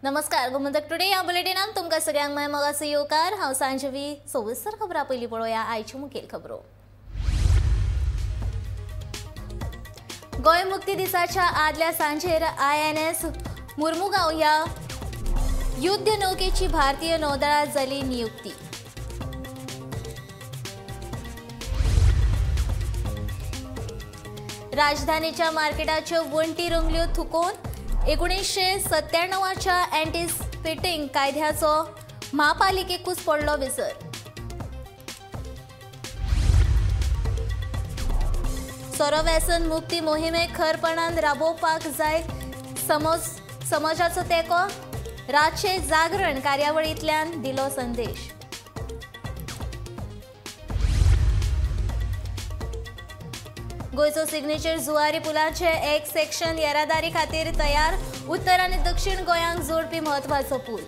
नमस्कार, गोमंतक टुडे ह्या बुलेटिनांत तुमकां सगळ्यांक माय मोगाचो येवकार. हांव सांजवी. सविस्तर खबरां पयलीं पळोवया आयच्यो मुखेल खबरो. गोंय मुक्ती दिसाच्या आदल्या सांजेर INS Mormugao ह्या युद्ध नौकेची भारतीय नौदळात जाली नियुक्ती. राजधानीच्या मार्केटाच्यो वण्टी रंगल्यो थुकोवन 1997च्या अँटी स्पिटिंग कायद्याचो म्हापालिकेकूच पडलो विसर. सोरो व्यसन मुक्ती मोहिमेक खरपणान राबोवपाक जाय समाजाचो तेंको. रातचे जागरण कार्यावळींतल्यान दिलो संदेश. गोंयचो सिग्नेचर जुवारी पुलाचे एक सेक्शन येरादारी खातीर तयार. उत्तर आनी दक्षिण गोंयांक जोडपी म्हत्वाचो पूल.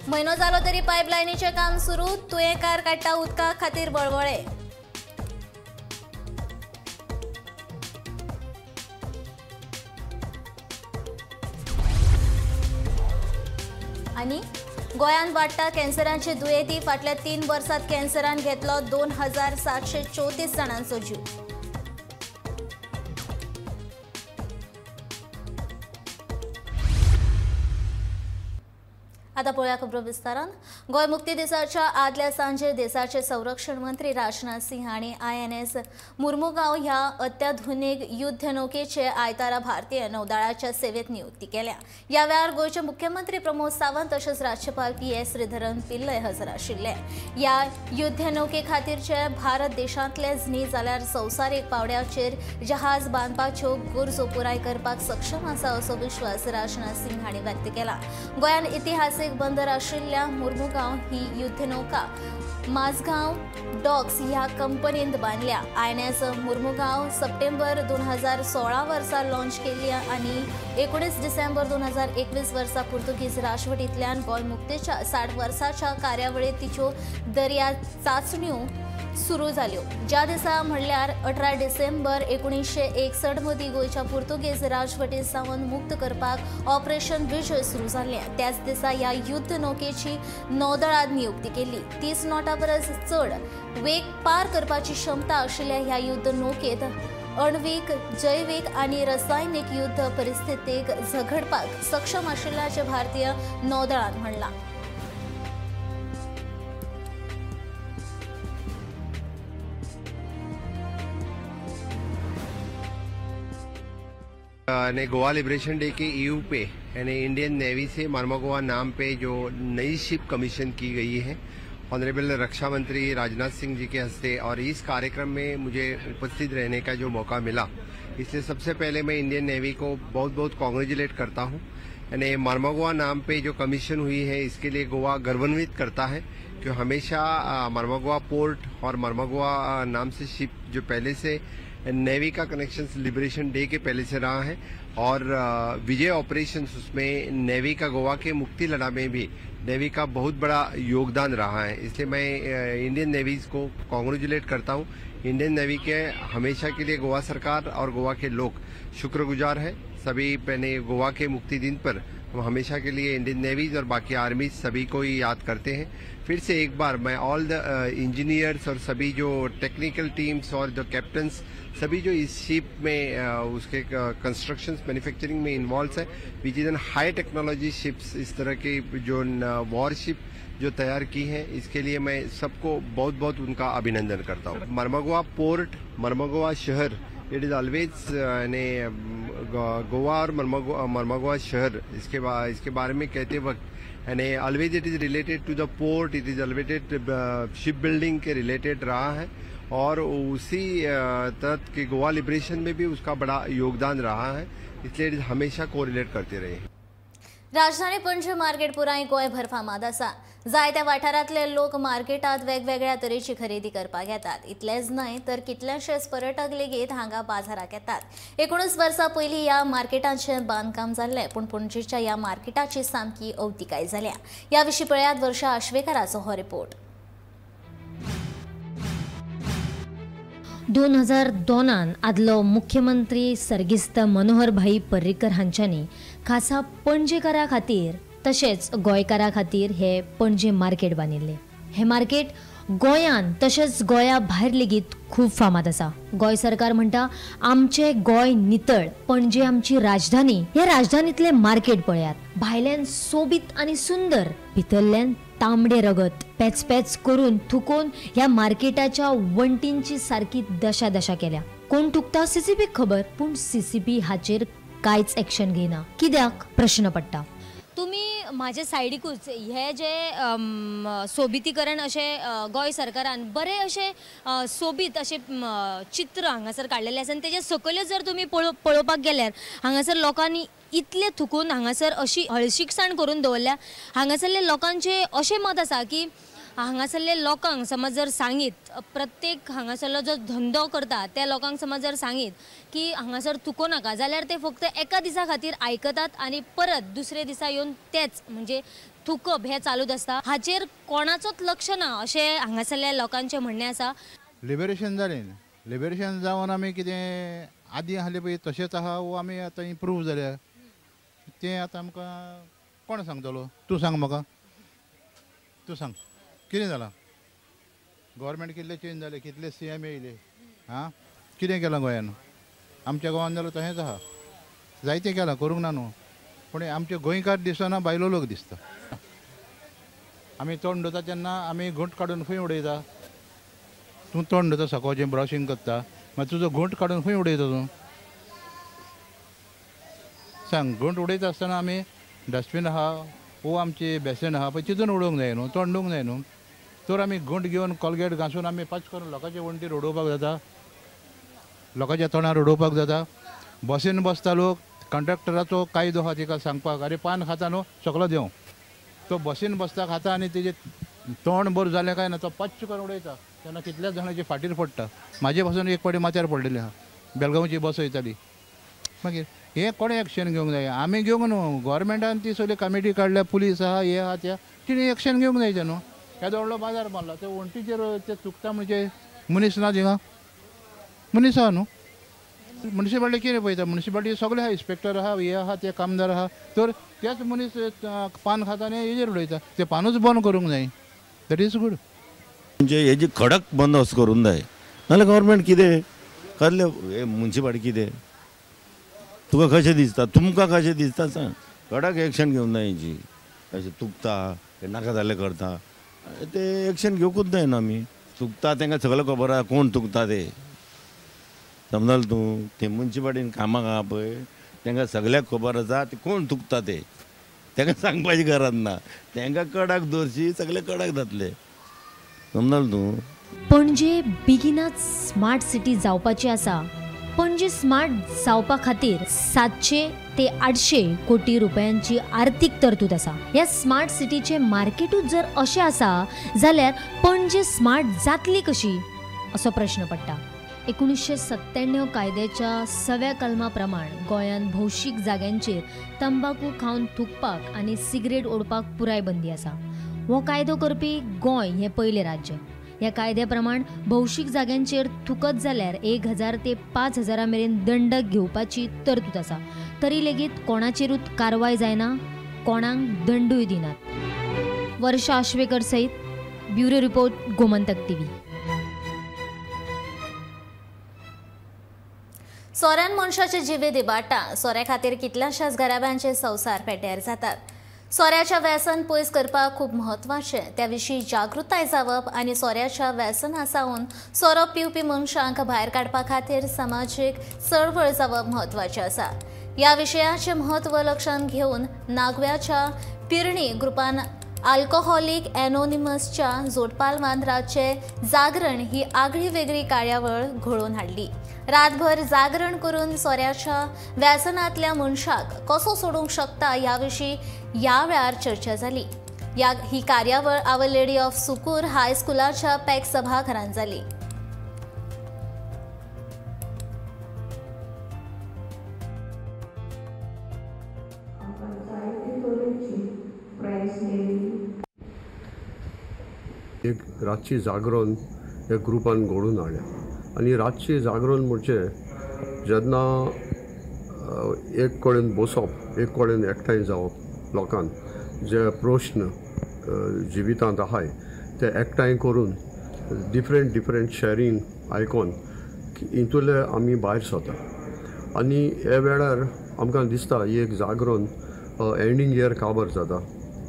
म्हयनो जालो तरी पायपलायनीचें काम सुरू. तुयेंकार काडटा उदका खातीर बळबळे. आनी गोंयांत वाडटा कॅन्सराचे दुयेंती. फाटल्या 3 वर्सांत कॅन्सरान घेतलो 2734 जाणांचो जीव. आता पळोवया खबरो विस्तारान. गोंय मुक्ती दिसाच्या आदल्या सांजे देशाचे संरक्षण मंत्री राजनाथ सिंह हांणी INS Mormugao ह्या अत्याधुनिक युद्ध नौकेचे आयतारा भारतीय नौदळाच्या सेवेत नियुक्ती केल्या. ह्या वेळार गोंयचे मुख्यमंत्री प्रमोद सावंत तशेंच राज्यपाल PS Sreedharan Pillai हजर आशिल्ले. ह्या युद्ध नौके खातीरचे भारत देशांतलेच न्ही जाल्यार संवसारीक पावंड्याचेर जहाज बांदपाच्यो गरजो पुराय करपाक सक्षम आसा असो विश्वास राजनाथ सिंह हांणी व्यक्त केला. गोंयांत इतिहासीक बंदर आशिल्ल्या मुर्मुगांव ही युद्धनौका माझगांव डॉक्स ह्या कंपनीन बांदल्या. INS Mormugao September 2016 वर्सा लॉन्च केली आनी 19 डिसेंबर 2021 वर्सा पुर्तुगीज राजवटींतल्यान गोंय मुक्तेच्या 60 वर्साच्या कार्यावळींत तिच्यो दर्या चांचण्यो सुरू जाल्यो. ज्या दिसा म्हणल्यार 18 डिसेंबर 1961 मदीं गोंयच्या पुर्तुगेज राजवटी सावन मुक्त करपाक ऑपरेशन विजय सुरू जाल्लें. त्याच दिसा ह्या युद्ध नौकेची नौदळात नियुक्ती केली. 30 नोटां परस चड वेग पार करपाची क्षमता आशिल्ल्या ह्या युद्ध नौकेत अण्वीक, जैवीक आनी रसायनीक युद्ध परिस्थितीक झगडपाक सक्षम आशिल्ल्याचें भारतीय नौदळान म्हणलां. ने गोवा लिबरेशन डे के ईव पे यानी इंडियन नेवी से मर्मागोवा नाम पे जो नई शिप कमीशन की गई है ऑनरेबल रक्षा मंत्री राजनाथ सिंह जी के हस्ते, और इस कार्यक्रम में मुझे उपस्थित रहने का जो मौका मिला, इसलिए सबसे पहले मैं इंडियन नेवी को बहुत बहुत कॉन्ग्रेचुलेट करता हूँ। यानी मर्मागोवा नाम पे जो कमीशन हुई है इसके लिए गोवा गर्वान्वित करता है कि हमेशा मर्मागोवा पोर्ट और मर्मागोवा नाम से शिप जो पहले से नेवी का कनेक्शन लिबरेशन डे के पहले से रहा है, और विजय ऑपरेशंस उसमें नेवी का गोवा के मुक्ति लड़ा में भी नेवी का बहुत बड़ा योगदान रहा है। इसलिए मैं इंडियन नेवीज को कॉन्ग्रेचुलेट करता हूँ। इंडियन नेवी के हमेशा के लिए गोवा सरकार और गोवा के लोग शुक्रगुजार हैं। सभी पहले गोवा के मुक्ति दिन पर हम हमेशा के लिए इंडियन नेवीज और बाकी आर्मीज सभी को ही याद करते हैं। फिर से एक बार मैं ऑल the engineers और सभी जो टेक्निकल टीम्स और जो कैप्टन्स सभी जो इस शिप में उसके कंस्ट्रक्शंस मैन्युफैक्चरिंग में इन्वॉल्व है, which is an high technology ships, इस तरह के जो वॉरशिप जो तैयार की है, इसके लिए मैं सबको बहुत बहुत उनका अभिनंदन करता हूँ। मर्मागोवा पोर्ट, मर्मागोवा शहर, it is always यानी गोवा और मर्मागोवा शहर इसके बारे में कहते वक्त यानी always it is related to the port, it is related ship building K related रहा है, और उसी तरह के गोवा लिबरेशन में भी उसका बड़ा योगदान रहा है, इसलिए हमेशा कोरिलेट करते रहे। राजधानी पणजे मार्केट पुराय गोंयभर फामाद आसा. जायत्या वाठारांतले लोक मार्केटांत वेगवेगळ्या तरेची खरेदी करपाक येतात. इतलेंच न्हय तर कितलेशेच पर्यटक लेगीत हांगा बाजाराक येतात. 19 वर्सां पयलीं ह्या मार्केटाचें बांदकाम जाल्लें, पूण पणजेच्या ह्या मार्केटाची सामकी अवतिकाय जाल्या. ह्या विशीं पळयात वर्षा आश्वेकाराचो हो रिपोर्ट. 2002 आदलो मुख्यमंत्री सर्गेस्त मनोहर भाई पर्रीकर हांच्यांनी खासा पणजेकारा खातीर तशेंच गोंयकारा खातीर हे पणजे मार्केट बांदिल्लें. हें मार्केट गोंयान तशेंच गोंया भायर लेगीत खूब फामाद आसा. गोंय सरकार म्हणटा आमचें गोंय नितळ, पणजे आमची राजधानी. हे राजधानीतलें मार्केट पळयात, भायल्यान सोबीत आनी सुंदर, भितरल्यान तांबडे रगत पेच पेच करून थुकोवन ह्या मार्केटाच्या वण्टींची सारकी दशा दशा केल्या. कोण थुकता सीसीपीक खबर, पूण सीसीपी हाचेर कांयच एक्शन घेयना. कित्याक प्रश्न पडटा. तुमी म्हाजे सायडीकूच हे जे सोबितीकरण अशें गोंय सरकारान बरें अशें सोबीत अशें चित्र हांगासर काडलेलें आसा आनी तेजे सकयल जर तुमी पळोवपाक गेल्यार हांगासर लोकांनी इतलें थुकून हांगासर अशी हळशीकसाण करून दवरल्या. हांगासरले लोकांचें अशें मत आसा की हांगासरले लोकांक समज जर सांगीत, प्रत्येक हांगासरलो जो धंदो करता त्या लोकांक समज जर सांगीत की हांगासर थुको नाका जाल्यार ते फक्त एका दिसा खातीर आयकतात आनी परत दुसरे दिसा येवन तेच म्हणजे थुकप हें चालूच आसता. हाचेर कोणाचोच लक्ष ना अशें हांगासरल्या लोकांचें म्हणणें आसा. लिबरेशन जालें, लिबरेशन जावन आमी कितें आदीं आसलें पळय तशेंच आहा वो आमी आतां इम्प्रूव जाल्या तें आतां आमकां कोण सांगतलो? तूं सांग म्हाका, तूं सांग कितें जालां? गव्हर्मेंट कितले चेंज जाले, कितले सी एम येयले, आं कितें केलां गोंयान? आमच्या गोवान जाल्यार तशेंच आहा, जायतें केलां, करूंक ना न्हू, पूण आमचे गोंयकार दिसना, भायलो लोक दिसता. आमी तोंड धुता तेन्ना आमी घोंट काडून खंय उडयता? तूं तोंड धुता सकाळचें ब्रशींग करता, मागीर तुजो घोंट काडून खंय उडयता तूं? सांग. घोंट उडयता आसतना आमी डस्टबीन आहा वो आमची बेसन आहा पळय तितून उडोवंक जाय न्हू, तोंड धुवंक जाय न्हू. तर आमी घोंट घेवन कॉलगेट घांसून आमी पांच करून लोकांचे वण्टीर उडोवपाक जाता, लोकांच्या तोंडार उडोवपाक जाता. बसीन बसता लोक, कंडक्टराचो कायदो आहा तिका सांगपाक, अरे पान खाता न्हू सगलो देंव. तो बसीन बसता खाता आनी तेजें तोंड बरें जालें काय ना तो पच्च करून उडयता. तेन्ना कितल्याच जाणांची फाटीर पडटा. म्हाजे पासून एक फावटी माथ्यार पडलेली आहा, बेलगांवची बस वयताली. मागीर हें कोणें एक्शन घेवंक जाय? आमी घेवंक न्हू, गव्हर्मेंटान ती सगळी कमिटी काडल्या, पुलीस आहा, हे आहा, ते तिणें एक्शन घेवंक जाय न्हू. येदो व्हडलो बाजार बांदला, ते वण्टीचेर ते चुकता म्हणजे मनीस ना थिंगा, मनीस आहा न्हू. मुनिसिपालिटी कितें पळयता? मुनिसिपालिटी सगळे आहा, इन्स्पेक्टर आहा, हे आहा, ते कामदार आहा, तर तेच मनीस पान खाता आनी हेजेर उडयता. ते पानूच बंद करूंक जाय. That is good. म्हणजे हेजी कडक बंदोबस्त करूंक जाय, नाजाल्यार गव्हर्मेंट कितें कसले मुनिसिपालिटी कितें तुका कशें दिसता, तुमकां कशें दिसता सांग. कडक एक्शन घेवंक जाय हेजी. अशें तुकता नाका जाल्लें करता ते एक्शन घेवकूच जायना. आमी तुकता तांकां सगळें खबर आहा कोण तुकता ते, समजल तूं? ते मुनिसिपालिटीन कामाक आहा पळय तांकां सगळ्याक खबर आसा ते कोण तुकता ते, तांकां सांगपाची गरज ना. तांकां कडक दवरशी सगळे कडक जातले, समजल तूं? पणजे बेगिनाच स्मार्ट सिटी जावपाची आसा. पणजे स्मार्ट जावपा खातीर 700 ते 800 कोटी रुपयांची आर्थीक तरतूद आसा. ह्या स्मार्ट सिटीचे मार्केटूच जर अशें आसा जाल्यार पणजे स्मार्ट जातली कशी असो प्रश्न पडटा. 1997 कायद्याच्या 6व्या कलमा प्रमाण गोंयांत भौशीक जाग्यांचेर तंबाकू खावन थुकपाक आनी सिगरेट ओडपाक पुराय बंदी आसा. हो कायदो करपी गोंय हें पयलें राज्य. ह्या कायद्या प्रमाण भौशीक जाग्यांचेर थुकत जाल्यार 1000 ते 5000 मेरेन दंड घेवपाची तरतूद आसा. तरी लेगीत कोणाचेरूच कारवाय जायना, कोणाक दंडूय दिनात. वर्षा आश्वेकर सहित ब्युरो रिपोर्ट, गोमंतक टीव्ही. सोऱ्यान मनशाचे जिवे दिबाटा. सोऱ्या खातीर कितल्याशाच घराब्यांचे संवसार पेड्ड्यार जातात. सोऱ्याच्या व्यसन पयस करपाक खूब म्हत्वाचें. त्या विशीं जागृताय जावप आनी सोऱ्याच्या व्यसना सावन सोरो पिवपी मनशांक भायर काडपा खातीर समाजीक चळवळ जावप म्हत्वाचें आसा. ह्या विशयाचें म्हत्व लक्षांत घेवन नागव्याच्या पिरणी ग्रुपान आल्कोहोलीक एनोनिमसच्या जोडपालवान रातचें जागरण ही आगळी वेगळी कार्यावळ घडोवन हाडली. रातभर जागरण करून सोऱ्याच्या व्यसनांतल्या मनशाक कसो सोडूंक शकता ह्या विशीं ह्या वेळार चर्चा जाली. ही कार्यावळ our lady of Succour हाय स्कुलाच्या पॅक सभाघरांत जाली. एक रातची जागरण ह्या ग्रुपान घडोवन हाडल्या. आनी रातची जागरण म्हणजे जेन्ना एक कडेन बसप, एक कडेन एकठांय जावप, लोकांक जे प्रश्न जिवितांत आहाय ते एकठांय करून डिफरंट डिफरंट शॅरींग आयकोन हितूंतले आमी भायर सरता. आनी हे वेळार आमकां दिसता ही एक जागरण एंडींग इयर काबर जाता.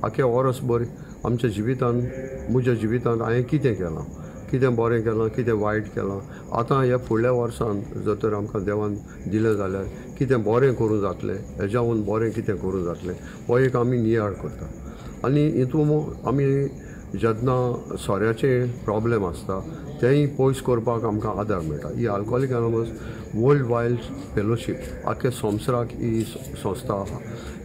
आख्या वर्सभर आमच्या जिवितांत, म्हज्या जिवितांत हांवें कितें केलां, कितें बरें केलां, कितें वायट केलां, आतां ह्या फुडल्या वर्सान जर तर आमकां देवान दिलें जाल्यार कितें बरें करूं जातलें, हेज्याहून बरें कितें करूं जातलें, हो एक आमी नियाळ करता. आनी हितून आमी जेन्ना सोऱ्याचे प्रॉब्लेम आसता तेंय पयस करपाक आमकां आदार मेळटा. ही अल्कोहोलीक एनॉनमस वर्ल्ड वायड फेलोशीप आख्या संवसाराक ही संस्था आसा.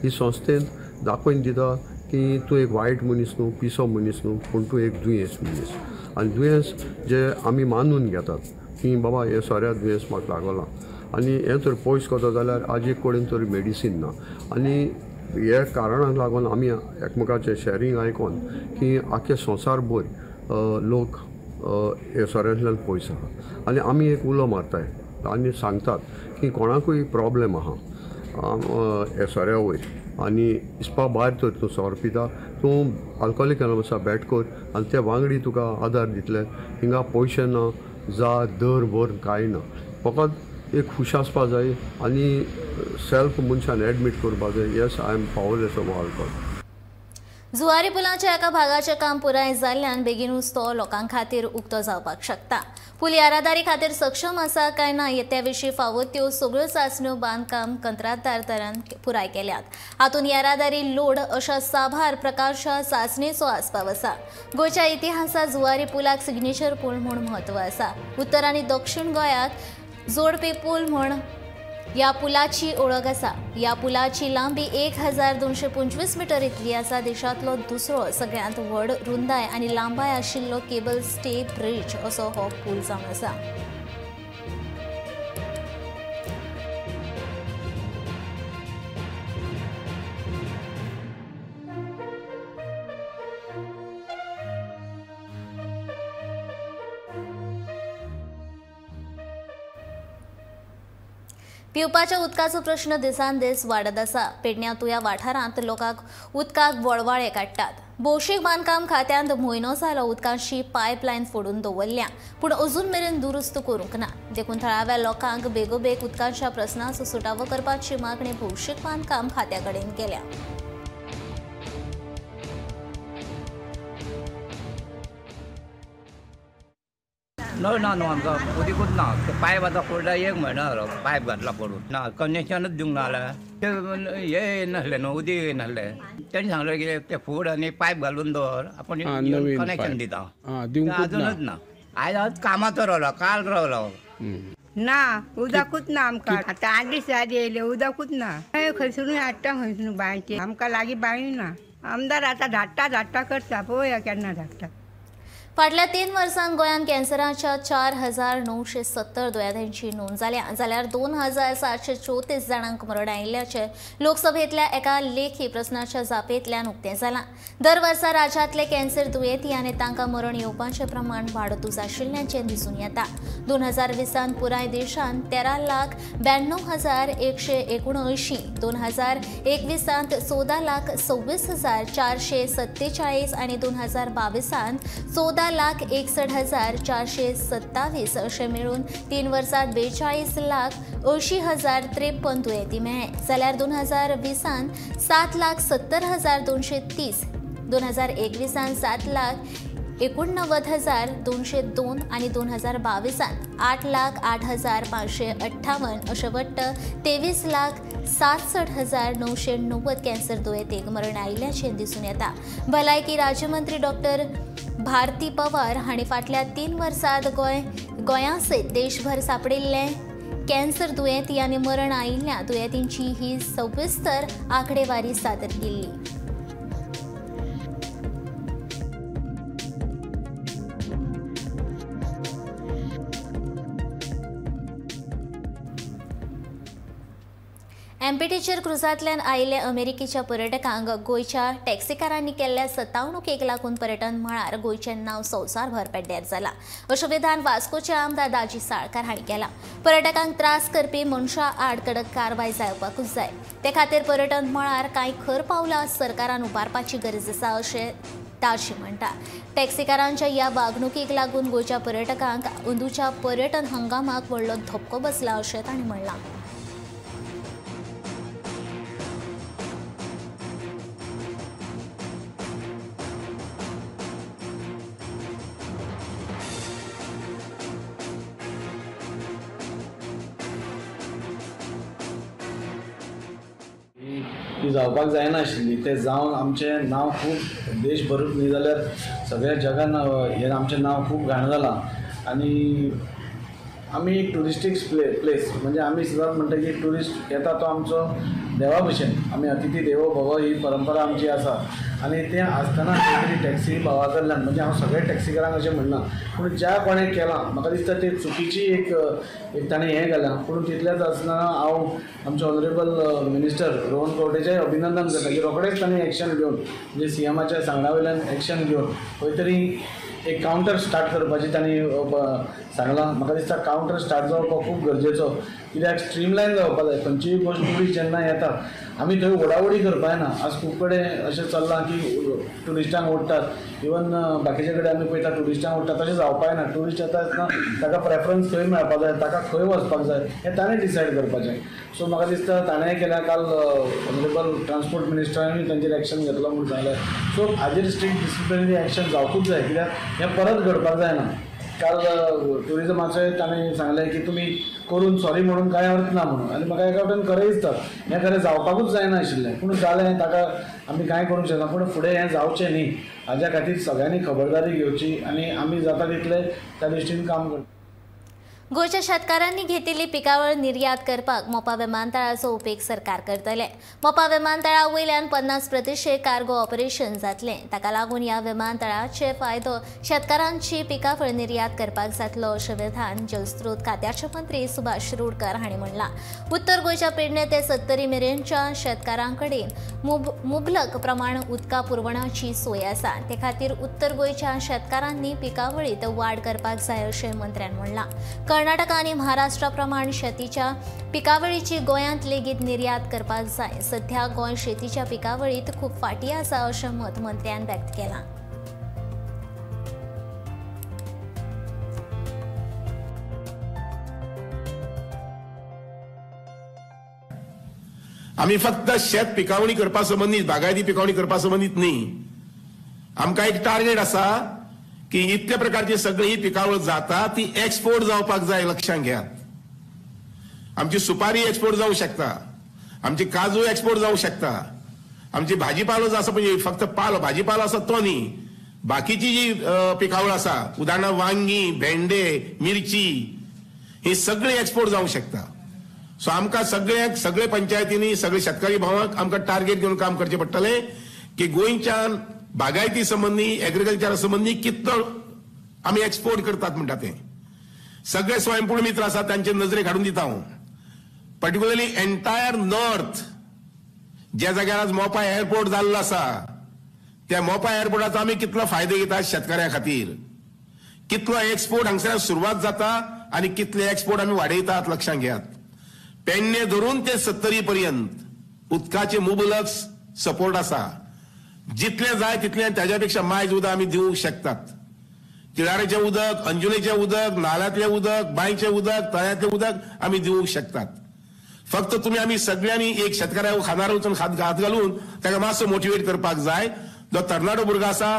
ही संस्थेन दाखोवन दिता की तूं एक वायट मनीस न्हू, पिसो मनीस न्हू, पूण तूं एक दुयेंस मनीस. आनी दुयेंस जे आमी मानून घेतात की बाबा हें सोऱ्या दुयेंस म्हाका लागलां आनी हें तर पयस करता जाल्यार आजी कडेन तरी मेडिसीन ना. आनी हे कारणाक लागून आमी एकमेकाचें शॅरींग आयकोन की आख्खे संवसारभर लोक हे सोऱ्यांतल्यान पयस आहा. आनी आमी एक उलो मारताय आनी सांगतात की कोणाकूय प्रॉब्लेम आहा हे सोऱ्या वयर आनी हिसपा भायर तर तूं सोरो पिता, तूं अल्कोहोलीक एनॉनमसा भेट कर आनी ते वांगडी तुका आदार दितले. हिंगा पयशे ना, जा दर भर कांय ना, फकत एक खुश आसपा जाय आनी सेल्फ मनशान एडमीट करपा जाय, yes I am powerless of alcohol. Zuari पुलाच्या एका भागाचें काम पुराय जाल्ल्यान बेगीनूच तो लोकां खातीर उक्तो जावपाक शकता. पूल येरादारी खातीर सक्षम आसा काय ना त्या विशीं फावो त्यो सगळ्यो चांचण्यो बांदकाम कंत्राटदार दरान पुराय केल्यात. हातूंत येरादारी लोड अशा साबार प्रकारच्या चांचणेचो आस्पाव आसा. गोंयच्या इतिहासांत जुवारी पुलाक सिग्नेचर पूल म्हूण म्हत्व आसा. उत्तर आनी दक्षिण गोंयाक जोडपी पूल म्हूण ह्या पुलाची ओळख आसा. ह्या पुलाची लांबी 1225 मिटर इतली आसा. देशांतलो दुसरो सगळ्यांत व्हड रुंदाय आनी लांबाय आशिल्लो केबल स्टे ब्रिज असो हो पूल जावन आसा. पिवपाच्या उदकाचो प्रश्न दिसान दीस वाडत आसा. पेडण्या तुया वाठारांत लोकांक उदकाक वळवाळे काडटात. भौशीक बांदकाम खात्यांत म्हयनो जालो उदकाची पायपलायन फोडून दवरल्या, पूण अजून मेरेन दुरुस्त करूंक ना. देखून थळाव्या लोकांक बेगोबेग उदकाच्या प्रस्नाचो सुटावो करपाची मागणी भौशीक बांदकाम खात्या कडेन केल्या. नळ ना न्हू आमकां, उदीकूच ना. ते पायप आतां फोडला एक म्हयनो जालो पायप घातला पडून ना, कनेक्शनूच दिवंक ना जाल्यार ते हे येयनासलें न्हू, उदीक येयनासलें. तेणें सांगलें कितें ते फूड आनी पायप घालून दवर, आपूण कनेक्शन दिता, अजुनूच ना. आयज हांव कामाचो रावलो, काल रावलो ना, उदकूच ना आमकां. आतां 8 दीस जाले येयले, उदकूच ना. खंयसरून हाडटा खंयसून बांयचें, आमकां लागीं बांयूय ना. आमदार आतां धाडटा धाडटा करता, पळोवया केन्ना धाडटा. फाटल्या 3 वर्सांत गोंयांत कॅन्सराच्या 4970 दुयेंतींची नोंद जाल्या, जाल्यार 2734 जाणांक मरण आयिल्ल्याचें लोकसभेंतल्या एका लेखी प्रस्नाच्या जापेंतल्यान उक्तें जालां. दर वर्सा राज्यांतले कॅन्सर दुयेंती आनी तांकां मरण येवपाचें प्रमाण वाडतूच आशिल्ल्याचें दिसून येता. 2020 पुराय देशांत 13,92,179, 2021 14,26,447 आनी 2022 14,61,427 अशें मेळून 3 वर्सांत 42,80,053 दुयेंती मेळ्ळे, जाल्यार 2020 7,70,230, 2021 7,89,202 आनी 2022 8,08,558 अशें वट्ट 23,67,990 कॅन्सर दुयेंतींक मरण आयिल्ल्याचें दिसून येता. भलायकी राज्यमंत्री डॉक्टर भारती पवार हांणी फाटल्या 3 वर्सांत गोंया सयत देशभर सांपडिल्ले कॅन्सर दुयेंती आनी मरण आयिल्ल्या दुयेंतींची ही सविस्तर आंकडेवारी सादर केल्ली. एमपीटीचेर क्रुजांतल्यान आयिल्ले अमेरिकेच्या पर्यटकांक गोंयच्या टॅक्सीकारांनी केल्ल्या सतावणुकेक लागून पर्यटन मळार गोंयचें नांव संवसारभर पेड्ड्यार जालां, अशें विधान वास्कोचे आमदार दाजी साळकार हांणी केलां. पर्यटकांक त्रास करपी मनशां आड कडक कारवाय जावपाकूच जाय. ते खातीर पर्यटन मळार कांय खर पावलां सरकारान उबारपाची गरज आसा अशें दाजी म्हणटा. टॅक्सीकारांच्या ह्या वागणुकीक लागून गोंयच्या पर्यटकांक अंदूच्या पर्यटन हंगामाक व्हडलो धपको बसला अशें तांणी म्हणलां. ती जावपाक जायनाशिल्ली, तें जावन आमचें नांव खूब देशभरूच न्ही जाल्यार सगळ्या जगान हें आमचें नांव खूब घाण जालां. आनी आमी एक ट्युरिस्टीक प्लेस म्हणजे आमी सदांच म्हणटा की ट्युरिस्ट येता तो आमचो देवा भशेन, आमी अतिथी देवो भव ही परंपरा आमची आसा. आनी तें आसतना खंय तरी टॅक्सी भावा कडल्यान, म्हणजे हांव सगळ्या टॅक्सीकारांक अशें म्हणना, पूण ज्या कोणें केलां म्हाका दिसता ते चुकीची एक एक ताणें हें घालां. पूण तितलेंच आसतना हांव आमचे ऑनरेबल मिनिस्टर रोहन खंवटेचें अभिनंदन करता की रोखडेंच ताणें एक्शन घेवन, म्हणजे सीएमाच्या सांगण्या वयल्यान एक्शन घेवन खंय तरी एक कावंटर स्टार्ट करपाची तांणी सांगलां. म्हाका दिसता कावंटर स्टार्ट जावप खूब गरजेचो, कित्याक स्ट्रीमलायन जावपाक जाय. खंयचीय गोश्ट ट्युरिस्ट जेन्ना येता आमी थंय ओडाओडी करपा जायना. आज खूब कडेन अशें चल्लां की ट्युरिस्टांक ओडटात, इवन बाकीचे कडेन आमी पळयता ट्युरिस्टांक ओडटात, तशें जावपा जायना. ट्युरिस्ट येता आसतना ताका प्रेफरन्स खंय मेळपाक जाय, ताका खंय वचपाक जाय हें ताणें डिसायड करपाचें. सो म्हाका दिसता ताणें केल्या, काल ऑनरेबल ट्रान्सपोर्ट मिनिस्टरानूय तांचेर एक्शन घेतलो म्हूण सांगलें. सो हाजेर स्ट्रिक्ट डिसिप्लिनरी एक्शन जावपूच जाय, कित्याक हें परत घडपाक जायना. काल ट्युरिजमाचें ताणें सांगलें की तुमी करून सॉरी म्हणून कांय अर्थ ना म्हणून, आनी म्हाका एका वटेन खरें दिसता हें खरें जावपाकूच जायना आशिल्लें, पूण जालें, ताका आमी कांय करूंक शकना. पूण फुडें हें जावचें न्ही हाज्या खातीर सगळ्यांनी खबरदारी घेवची आनी आमी जाता तितलें त्या दृश्टीन काम करचें. गोंयच्या शेतकारांनी घेतिल्ली पिकावळ निर्यात करपाक मोपा विमानतळाचो उपेग सरकार करतले. मोपा विमानतळा वयल्यान 50% कार्गो ऑपरेशन जातलें. ताका लागून ह्या विमानतळाचे फायदो शेतकारांची पिकावळ निर्यात करपाक जातलो अशें विधान जलस्रोत खात्याचे मंत्री सुभाष शिरोडकर हांणी म्हणलां. उत्तर गोंयच्या पेडणे ते 70 मेरेनच्या शेतकारां कडेन मुबलक प्रमाण उदका पुरवणाची सोय आसा. ते खातीर उत्तर गोंयच्या शेतकारांनी पिकावळींत वाड करपाक जाय अशें मंत्र्यान म्हणलां. कर्नाटक आनी महाराष्ट्रा प्रमाण शेतीच्या पिकावळीची गोंयांत लेगीत निर्यात करपाक जाय. सध्या गोंय शेतीच्या पिकावळीत खूब फाटीं आसा अशें मत मंत्र्यान व्यक्त केलां. आमी फक्त शेत पिकावणी करपा संबंदीत, बागायती पिकावणी करपा संबंदीत न्ही, आमकां एक टार्गेट आसा की इतल्या प्रकारची सगळी पिकावळ जाता ती एक्सपोर्ट जावपाक जाय. लक्षात घेयात, आमची सुपारी एक्सपोर्ट जावं शकता, आमची काजू एक्सपोर्ट जावं शकता, आमची भाजीपालो जो आसा पळय, फक्त पालो भाजीपालो आसा तो न्ही, बाकीची जी पिकावळ आसा, उदाहरणार्थ वांगी, भेंडे, मिरची, ही सगळी एक्सपोर्ट जावं शकता. सो आमकां सगळ्यांक, सगळे पंचायतींनी, सगळे शेतकरी भावांक आमकां टार्गेट घेवन काम करचें पडटलें की गोंयच्यान बागायती संबंदी, एग्रीकल्चरा संबंदी कितलो आमी एक्सपोर्ट करतात म्हणटा तें. सगळे स्वयंपूर्ण मित्र आसात तांचे नजरेक हाडून दिता हांव. पर्टिक्युलरली एंटायर नॉर्थ, ज्या जाग्यार आज मोपा एअरपोर्ट जाल्लो आसा त्या मोपा एअरपोर्टाचो आमी कितलो फायदो घेतात शेतकऱ्यां खातीर, कितलो एक्सपोर्ट हांगसर सुरवात जाता आनी कितले एक्सपोर्ट आमी वाडयतात. लक्षात घेयात, पेडणे धरून ते 70 पर्यंत उदकाचे मुबलक सपोर्ट आसा, जितलें जाय तितलें, ताज्या पेक्षा मायज उदक आमी दिवंक शकतात. तिळारेचें उदक, अंजुनेचें उदक, नाल्यांतलें उदक, बांयचें उदक, तळ्यांतलें उदक आमी दिवंक शकतात. फक्त तुमी आमी सगळ्यांनी एक शेतकऱ्या खांदार वचून हात घालून ताका मातसो मोटिवेट करपाक जाय. जो तरणाटो भुरगो आसा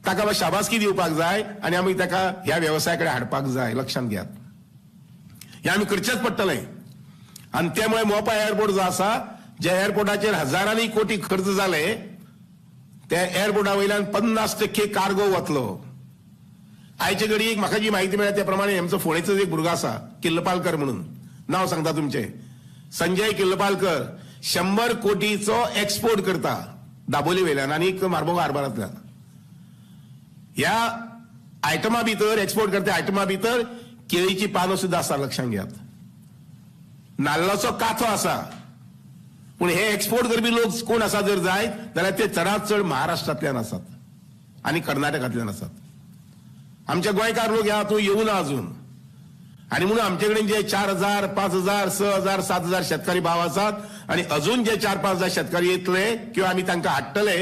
ताका शाबासकी दिवपाक जाय आनी आमी ताका ह्या वेवसाया कडेन हाडपाक जाय. लक्षांत घेयात, हें आमी करचेंच पडटलें. आनी त्यामुळे मोपा एअरपोर्ट जो आसा, ज्या एअरपोर्टाचेर हजारांनी कोटी खर्च जाले, त्या एअरपोर्टा वयल्यान 50% कार्गो वतलो. आयचे घडयेक म्हाका जी म्हायती मेळ्ळ्या त्या प्रमाणे आमचो फोंडेचो एक भुरगो आसा, किल्लपालकर म्हणून, नांव सांगता तुमचें, संजय किल्लपालकर, 100 कोटीचो एक्सपोर्ट करता दाबोली वयल्यान आनी मार्मोगो हार्बरांतल्यान. ह्या आयटमा भितर, एक्सपोर्ट करता आयटमा भितर केळीची पानां सुद्दां आसा. लक्षांत घेयात, नाल्लाचो काथो आसा, पूण हे एक्सपोर्ट करपी लोक कोण आसा जर जायत जाल्यार ते चडांत चड महाराष्ट्रांतल्यान आसात आनी कर्नाटकांतल्यान आसात. आमचे गोंयकार लोक ह्या हातूंत येवना अजून. आनी म्हणून आमचे कडेन जे 4,000, 5,000, 6,000, 7,000 शेतकारी भाव आसात आनी अजून जे 4-5,000 शेतकारी येतले किंवा आमी तांकां हाडटले,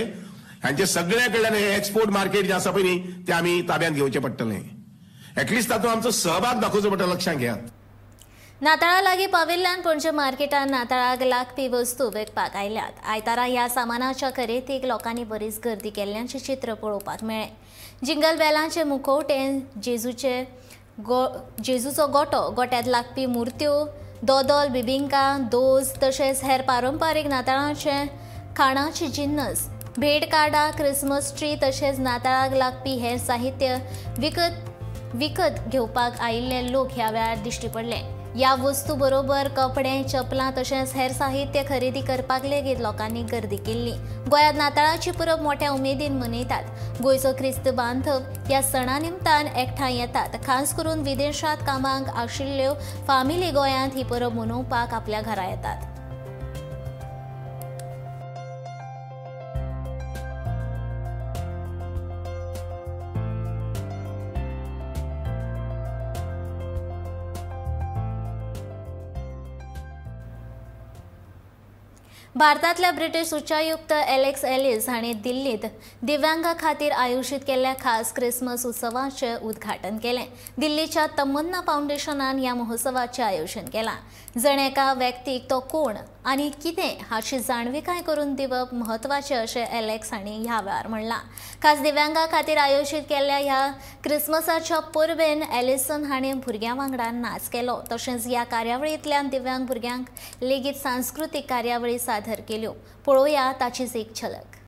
हांचे सगळ्या कडल्यान हे एक्सपोर्ट मार्केट जे आसा पळय न्ही ते आमी ताब्यांत घेवचें पडटलें. एटलिस्ट तातूंत आमचो सहभाग दाखोवचो पडटलो, लक्षांत घेयात. नाताळा लागीं पाविल्ल्यान पणजे मार्केटान नाताळाक लागपी वस्तू विकपाक आयल्यात. आयतारा ह्या सामानाच्या खरेदीक लोकांनी बरीच गर्दी केल्ल्याचें चित्र पळोवपाक मेळ्ळें. जिंगल बेलांचे मुखवटे, जेजूचो गोटो, गोट्यांत लागपी मुर्त्यो, दोदोल, बिबिंका, those तशेंच हेर पारंपारीक नाताळाचे खाणाचे जिन्नस, भेट कार्डां, क्रिसमस ट्री तशेंच नाताळाक लागपी हेर साहित्य विकत घेवपाक आयिल्ले लोक ह्या वेळार दिश्टी पडले. ह्या वस्तू बरोबर कपडे, चपलां तशेंच हेर साहित्य खरेदी करपाक लेगीत लोकांनी गर्दी केल्ली. गोंयांत नाताळाची परब मोठ्या उमेदीन मनयतात. गोंयचो क्रिस्त बांधव ह्या सणा निमतान एकठांय येतात. खास करून विदेशांत कामाक आशिल्ल्यो फामिली गोंयांत ही परब मनोवपाक आपल्या घरा येतात. भारतांतल्या ब्रिटीश उच्चायुक्त एलेक्स एलिस हांणी दिल्लीत दिव्यांगा खातीर आयोजीत केल्ल्या खास क्रिसमस उत्सवाचें उद्घाटन केलें. दिल्लीच्या तमन्ना फावंडेशनान ह्या महोत्सवाचें आयोजन केलां. जण एका व्यक्तीक तो कोण आनी कितें हाची जाणविकाय करून दिवप म्हत्वाचें अशें एलेक्स हांणी ह्या वेळार म्हणलां. खास दिव्यांगा खातीर आयोजीत केल्ल्या ह्या क्रिसमसाच्या परबेन एलिसन हांणी भुरग्यां वांगडा नाच केलो. तशेंच ह्या कार्यावळींतल्यान दिव्यांग भुरग्यांक लेगीत सांस्कृतीक कार्यावळी सादर केल्यो. पळोवया ताचीच एक झलक.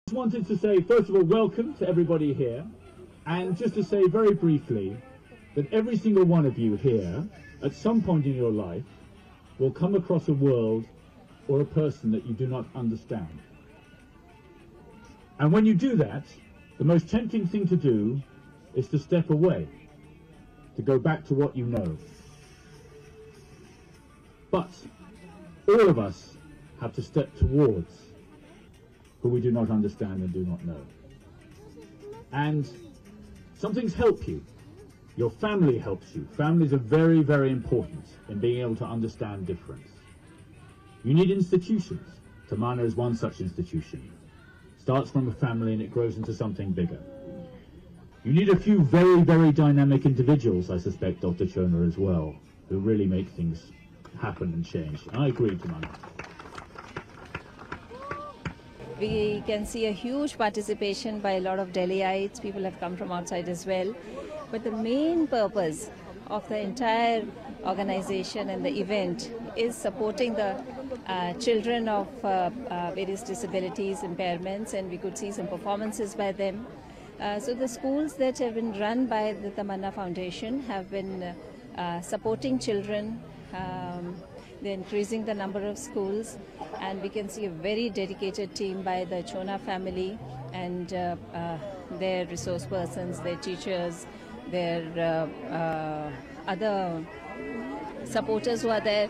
Just wanted to say, first of all, welcome to everybody here, and just to say very briefly that every single one of you here, at some point in your life, will come across a world or a person that you do not understand. And when you do that, the most tempting thing to do is to step away, to go back to what you know. But all of us have to step towards who we do not understand and do not know. And some things help you. Your family helps you. Families are very, very important in being able to understand difference. You need institutions. Tamanna is one such institution. Starts from a family and it grows into something bigger. You need a few very, very dynamic individuals, I suspect, Dr. Chona as well, who really make things happen and change. I agree, Tamanna. We can see a huge participation by a lot of Delhiites. People have come from outside as well. But the main purpose of the entire organization and the event is supporting the children of various disabilities, impairments, and we could see some performances by them. So the schools that have been run by the Tamanna Foundation have been supporting children. They're increasing the number of schools, and we can see a very dedicated team by the Chona family and their resource persons, their teachers, their other supporters who are there.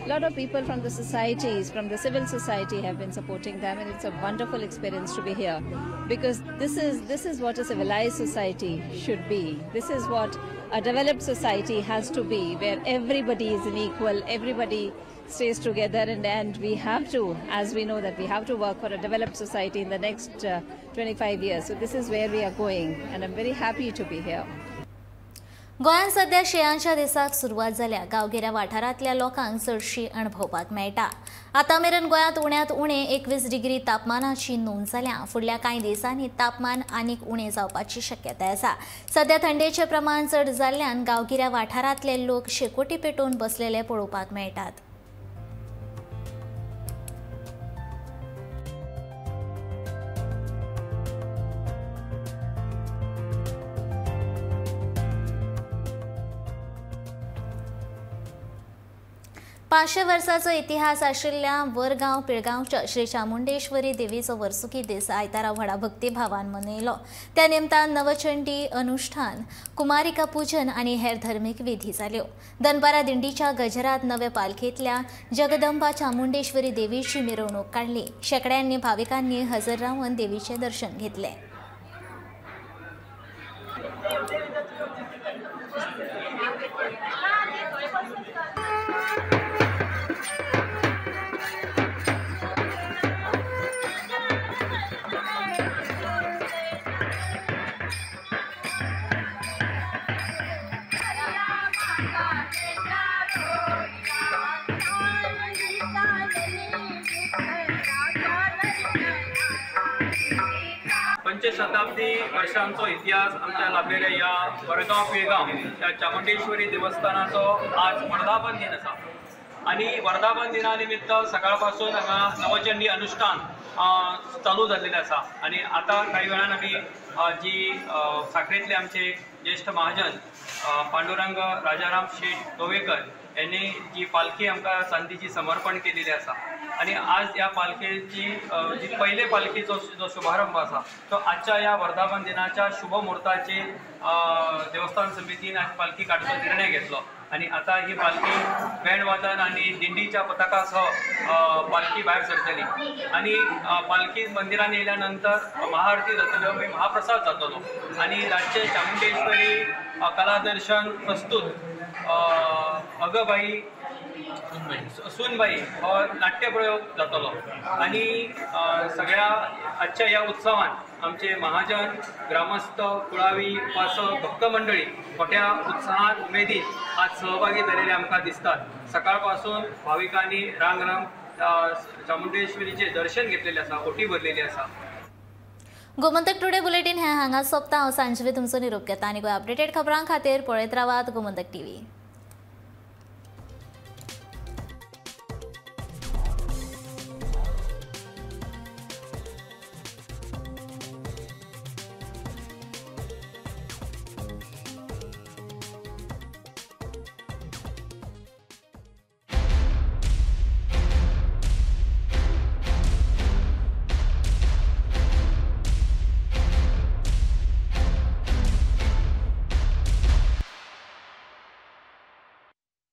A lot of people from the societies, from the civil society have been supporting them, and it's a wonderful experience to be here, because this is what a civilized society should be. This is what a developed society has to be, where everybody is an equal, everybody stays together, and we have to, as we know that we have to work for a developed society in the next 25 years. So this is where we are going, and I'm very happy to be here. गोंयांत सध्या शिंयाच्या दिसाक सुरवात जाल्या. गांवगिऱ्या वाठारांतल्या लोकांक चडशी अणभवपाक मेळटा. आतां मेरेन गोंयांत उण्यांत उणें 21 डिग्री तापमानाची नोंद जाल्या. फुडल्या कांय दिसांनी तापमान आनीक उणें जावपाची शक्यताय आसा. सध्या थंडेचें प्रमाण चड जाल्ल्यान गांवगिऱ्या वाठारांतले लोक शेकोटी पेटोवन बसलेले पळोवपाक मेळटात. पांचशे वर्साचो इतिहास आशिल्ल्या वरगांव पिळगांवच्या श्री चामुंडेश्वरी देवीचो वर्सुकी दीस आयतारा व्हडा भक्तिभावान मनयलो. त्या निमतान नवचंडी अनुष्ठान, कुमारिका पूजन आनी हेर धर्मीक विधी जाल्यो. दनपारा दिंडीच्या गजरात नवे पालखेंतल्या जगदंबा चामुंडेश्वरी देवीची मिरवणूक काडली. शेकड्यांनी भाविकांनी हजर रावन देवीचें दर्शन घेतलें. पंचशताब्दी वर्षांचो इतिहास आमच्या लाभलेल्या ह्या वरगांव पिळगांव ह्या चामुंडेश्वरी देवस्थानाचो आज वर्धापन दिन आसा आनी वर्धापन दिना निमित्त सकाळ पासून हांगा नवचंडी अनुष्ठान चालू जाल्लेलें आसा आनी आतां कांय वेळान आमी जी साखरेंतले आमचे ज्येश्ठ महाजन पांडुरंग राजाराम शेठ गोवेकर यांनी जी पालखी आमकां चांदीची समर्पण केलेली आसा आनी आज ह्या पालखेची जी पयले पालखेचो जो शुभारंभ आसा तो आजच्या ह्या वर्धापन दिनाच्या शुभ मुहूर्ताचेर देवस्थान समितीन आज पालखी काडचो निर्णय घेतलो आनी आतां ही पालखी बँड वादन आनी दिंडीच्या पथकासह पालखी भायर सरतली आनी पालखी मंदिरान येयल्या नंतर महाआरती जातल्यो, मागीर महाप्रसाद जातलो आनी रातचे चामुंडेश्वरी कलादर्शन प्रस्तुत अगबाई सुनबाई हो नाट्यप्रयोग जातलो आनी सगळ्या आजच्या ह्या उत्सवान आमचे महाजन, ग्रामस्थ, कुळावी, उपासक, भक्त मंडळी मोठ्या उत्साहान उमेदीन आज सहभागी जालेले आमकां दिसतात. सकाळ पासून भाविकांनी रांग रांग चामुंडेश्वरीचें दर्शन घेतलेलें आसा, ओटी भरलेली आसा. गोमंतक टुडे बुलेटीन हें हांगा सोंपता. हांव सांजवे तुमचो निरोप घेता आनी गोंय अपडेटेड खबरां खातीर पळयत रावात गोमंतक टीव्ही.